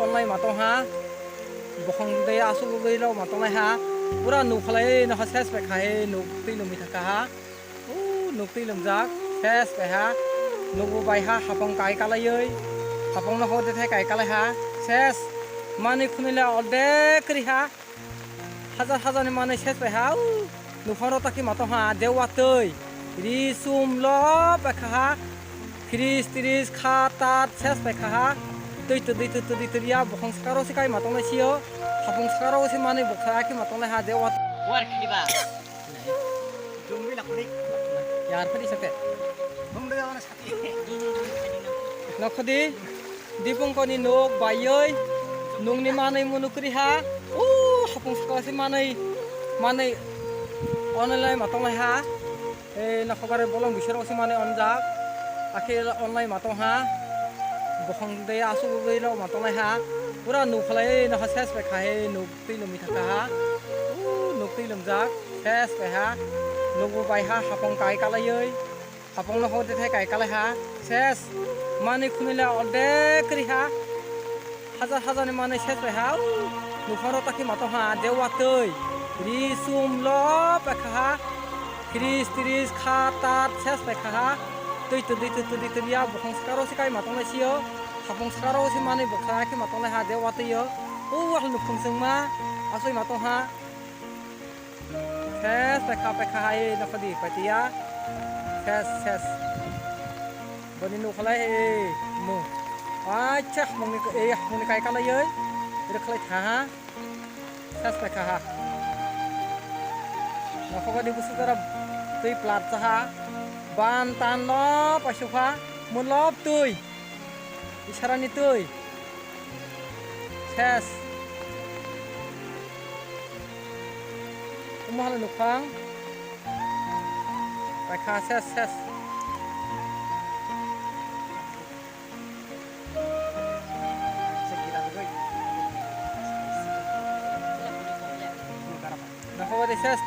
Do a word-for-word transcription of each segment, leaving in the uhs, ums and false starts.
Online ma tong ha. Bokhong de asuk de lo ma tong lai ha. Pura nuk khalai no ha ses pai kha he nuk twi lumi thaka ha. U nuk twi lumjak ses pai ha. Nuk bo bai ha hapong kai kalai oi. Hapong no ho de thai kai kalai ha. Ses mani khunui le ol de kri ha. Hajar hajar ni manwi ses pai ha, u, nuphang rok taki ma tong ha, je watwi, ri sum lo pai kha ha, fridge tridge kha tat ses pai kha ha, twi twdwi twi twdwi twi ya, bukhang saka rok se kai ma tong lai sio, hapung saka rok se manwi boksa ya khe ma tong lai ha, je wat. War khili ba. Jumri la khuri. Yar phadi sakte. Hum de ona sati. Nokhodi. Dipongkoni nuk baioi nungni manwi munukri ha. O hapung saka se manwi manwi onlai ma tong lai ha. E nokhobare bolong bisoro se manwi onjak. Akhe onlai ma tong ha. Bokhong de asuk de lo ma tong lai ha. Pura nuk khalai no ha ses pai kha he nuk twi lumi thaka ha. O nuk twi lumjak ses pai ha. Nuk bo bai ha hapung kai kalaioi. Hapong no hode thai kai kalai ha. Ses. Manwi khunui le orde kri ha. Hajar hajar ni manwi ses pai ha. Nuphang rok taki ma tong ha. Je watwi. Ri sum lo pai kha ha. Fridge tridge kha tat ses pai kha ha. Twi twdwi twi twdwi twi ya bukhang saka rok se kai ma tong lai sio. Hapung saka rok se manwi boksa ya khe ma tong lai ha. Je watwi o. O wahal nukhung chwngma. Asoi ma tong ha. Ses, pekha, pekha hai, nokhodi, paitiya. Ses, ses. Boni nukhalai, eh, mu. Acha, mungni, eh, mungni kai kalai, eh. Rikhalai tha, ha. Ses, pekha, ha. Nokhogodi busu dara, twi plat cha, ha. Ban tan lo, paisukha. Mulop twi. Isarani twi. Ses. Omo hala nukhang. Paikha ses, ses. Nokhogodi ses.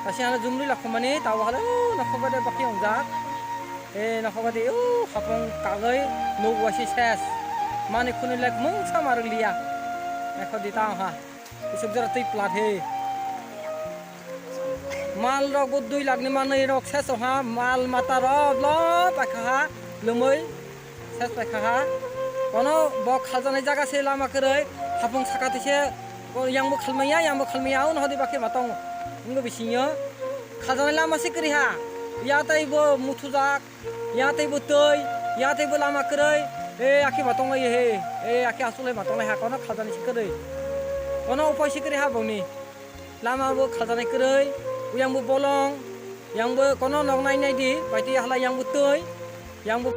Tasi ano jumri lakhumani, tabo halo, nokhogodi bakhi ongjak. E, nokhogodi, u, hapung kagoi, nuk wasi ses. Mani khuni lek mungsa marwk liya. Ekhodi tang ha. Isuk jora twi plat he. Mal rok bo dui lakh ni manwi rok ses ha, mal mata rok lo paikha ha, lumui. Ses pai kha ha. Kono bo khaljanai jaga se lama kwrwi, hapung saka twi se, o yang bo khalmaya, yang bo khalmaya, o nohodi bakhe ma tongo. Wngwi bisingo khaljanai lama se kwrwi ha. Ya tei bo muthujak, ya tei bo twi, ya tei bo lama kwrwi. E akhe ma tonglai he, e akhe asulai ma tonglai ha, kono khaljanai se kwrwi. Kono upai se kwrwi ha bongni. Lama bo khaljanai kwrwi, yang bo bolong, yang bo kono nok nai nai di, paiti hala yang bo twi, yang bo.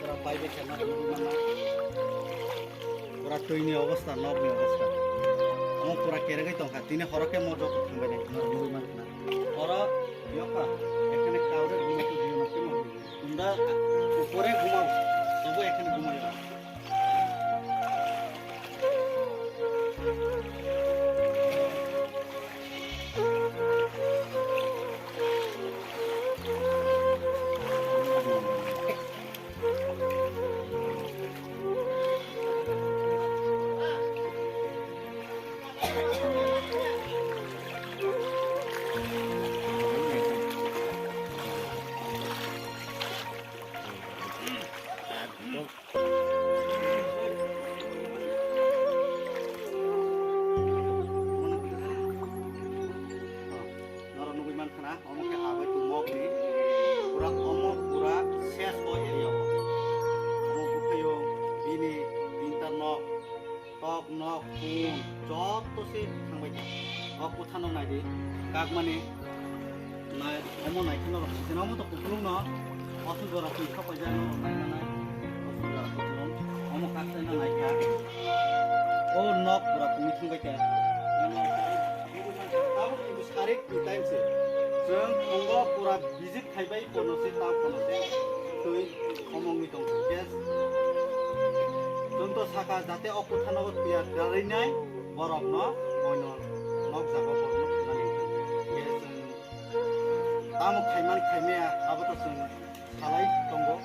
Pura private khe ma rwmani mama. Pura twini obostha, nokni obostha. Omo pura keregwi tongkha, tini horo khe mo joto thangbai nai, norok nugwi mankha na. Horo yokha, ekhane kaure gumatu diyo na khe mo. Tunda upore gumao, tobo ekhane gumao. Norok nugwi mankha na, omo khe agoi tongmokni pura, omo pura ses o area o. Omo bukhayo bini tinta nok, tok nok, pun, joto se thangbai kha. O kwthano naidi, kakmani nai, omo nai kheno rok sina omo to kuplung no, osu jora twi kha paija no nai nai, osu jora kuplung, omo kaksa no nai kha. O nok pura twi thangbai kha. Tabuk ni sarik ni time se. Chwng phungo pura visit khaibai kono se ta kono se. Twi omong ni tong. Yes. Chwng to saka jate o kutha nogo tiyar khlainai borok no moino nok jago borok no khwnani. Yes. Tamo khaiman khaimaya abo to chwng salai tongo.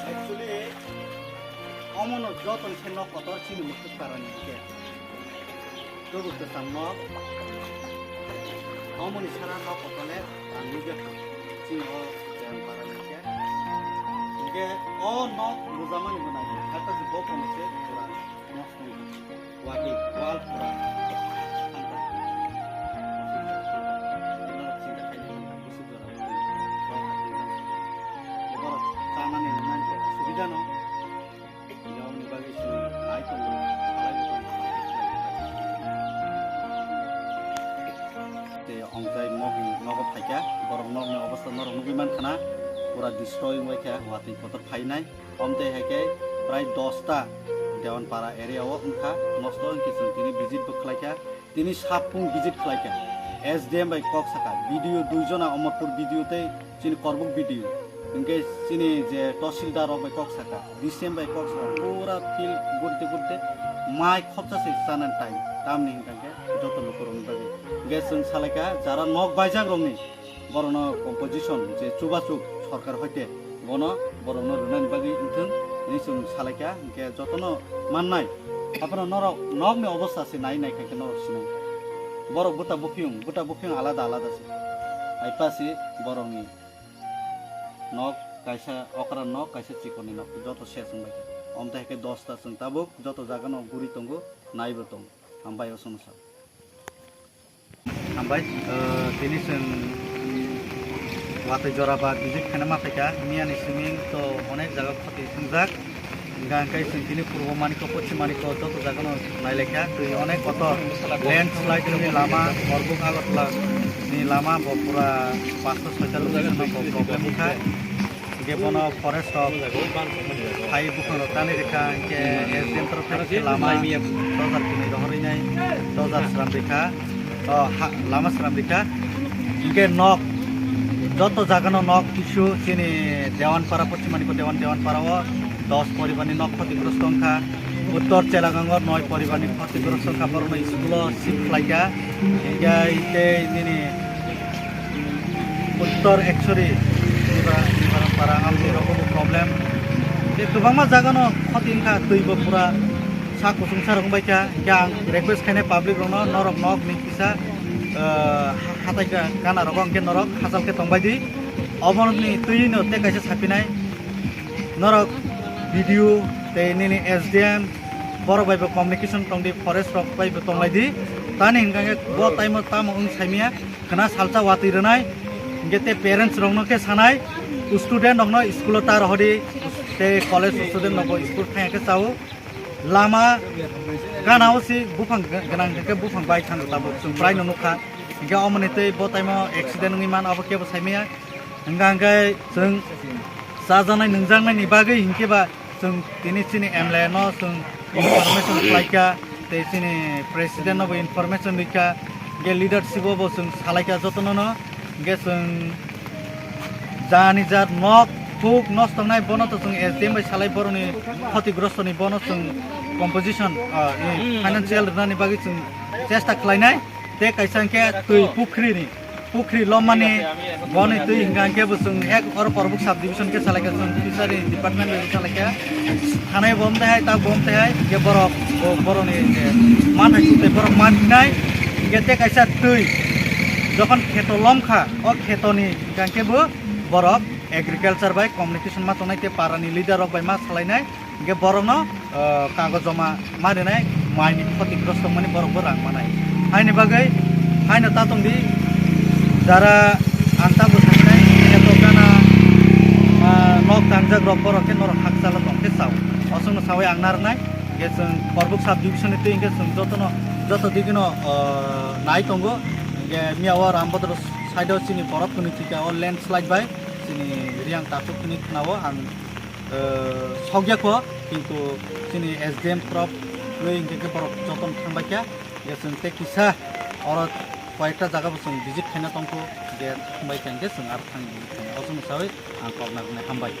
Actually, omono joto ni se nok kotor chini mukhuk para ni hwnkhe. Tubuk kwcham nok. Omoni sara nok kotole ang nugya chini o Dewan para ni hwnkhe. Hwnkhe o nok lujamani gwnang khe khato se bo kono se pura nosto wngkha. Watwi wall pura thangkha. Norok chinta khaina busuk jora borok chanani rwnani khe asubida no. Yongni bagwi chwng nai tongo, salai bo tongo. Tei ongchai mogni nogo phaikha, borok nokni obostha norok nugwi mankha na, pura destroy wngbaikha, watwi kotor phainai. Omtwi hai khe prai dosta Dewanpara area o wngkha, nosto wngkhe chwng tini visit bo khlaikha. Tini saphung visit khlaikha, S D M bai kok sakha, B D O duijona Omorpur B D O tei chini Korbuk B D O, hwnkhe chini je Tahsildar rok bai kok sakha, D C M bai kok sakha, pura field gurte gurte mai khopsa se chana time, tamni hwnkhe joto lukurokni bagwi. Hwnkhe chwng salaikha jara nok baijak rokni, borokno composition je chubachuk sorkar hoite bono borokno rwnani bagwi wngthung hinwi chwng salaikha, hwnkhe jotono mannai. Aphano norok nokni obostha se nai nai khaikhe norok sinai. Borok buta buphiyung, buta buphiyung alada alada se. Hai pasi borokni nok kaisa okra nok, kaisa chikonni nok, joto se chwng baikha. Omtwi hai khe dosta chwng tabuk joto jagano guri tongo, naibo tongo. Hambai o sono sa. Hambai, eh, tini chwng watwi jora ba visit khaina ma phaikha. Miyani siming to onek jaga khoti swngjak. Hingkha hingkhe chwng tini purbo maniko, poschim maniko joto jagano nailaikha. Twi onek kotor landslide ni lama, Korbuk Agartala ni lama bo pura pasto soita location no bo problem wngkha. Hingke bono forest rok phai buphang rok tani rikha, hingke S D M toro phai lama dojar kini rohorwi nai, dojar sram rikha, o, ha, lama sram rikha. Hingke nok, joto jaga no nok kisu chini Dewanpara, Poschim Manipur Dewan, Dewanpara o dos poribar ni nok khotigrosto wngkha, Uttor Chelagangor noi poribar ni khotigrosto wngkha, borok no school o shift khlaikha, hingke tei nini Tor actually, iba, iba para amni rokbo problem. Tei kwbangma jagano khoti wngkha, twibo pura sa kuchung sa rok wngbaikha. Hingkhe ang request khainai public rokno, norok nok ni kisa, eh, hatai ka-, kana rogo hingkhe norok hachal khe tongbai di. Oboni twino tei kaisa sapinai. Norok B D O tei nini S D M borok bai bo communication tong di, forest rok bai bo tonglai di. Tani hingkha khe bo time o tamo wng saimaya, khna salsa watwi rwnai. Hingkhe tei parents rokno khe sanai, student rokno school o ta rohor di, tei college student rokbo school thangya khe chao. Lama gana o si buphang gwnang khe buphang bai thang tabuk chwng prai no nukha. Hingkhe omoni tei bo time o accident wngwi man abo kebo saimaya. Hingkha hingkhe chwng chajaknai nungjaknaini bagwi hinkhe ba chwng tini chini M L A no chwng information khlaikha, tei chini president no bo information rikha, hingkhe leadership o bo chwng salaikha jotono no, hingkhe chwng jani jat nok huk nosto wngnai bono to chwng S D M bai salai boroni khotigrosto ni bono chwng composition, ah, i financial rwnani bagwi chwng chesta khlainai, tei kaisa hingkhe twi pukhri ni. Pukhri lomani boni twi hingkha hingkhe bo chwng ek oro Korbuk sub division khe salaikha, chwng fishery department bai salaikha. Thanai bo omtehai, ta bo omtehai, hingkhe borok bo-, boroni je manthai chutai borok manphinai. Hingkhe tei kaisa twi jokhon kheto lomkha, o khetoni hingkha hingkhe bo borok agriculture bai communication ma tongnai tei parani leader rok bai ma salainai. Hingkhe borokno, ah, kago joma ma rinai, maini khotigrosto wngmani borokbo rang manai. Haini bagwi haino ta tongdi, jara ang tabuk sanai, eto gana, ah, nok tangjak rok borok khe norok hakchalo tong khe chao. Osongno sawi ang narwknai, hingkhe chwng Korbuk sub division ni twi hingkhe chwng jotono, joto digino, ah, nai tongo. Hingkhe miyao Rambodro side o chini borok kwnwi thwikha o landslide bai chini Riang Takhuk hwnwi khnao ang. Eh, sokya kho, kintu chini S D M trop rwi hingkhe khe borok jotono thangbai kha. Hingkhe chwng tei kisa oro koyekta jaga bo chwng visit khaina tongkho, je thangbai kha hingkhe chwng aro thang, o chwng sawi ang kok narwknai, hambai.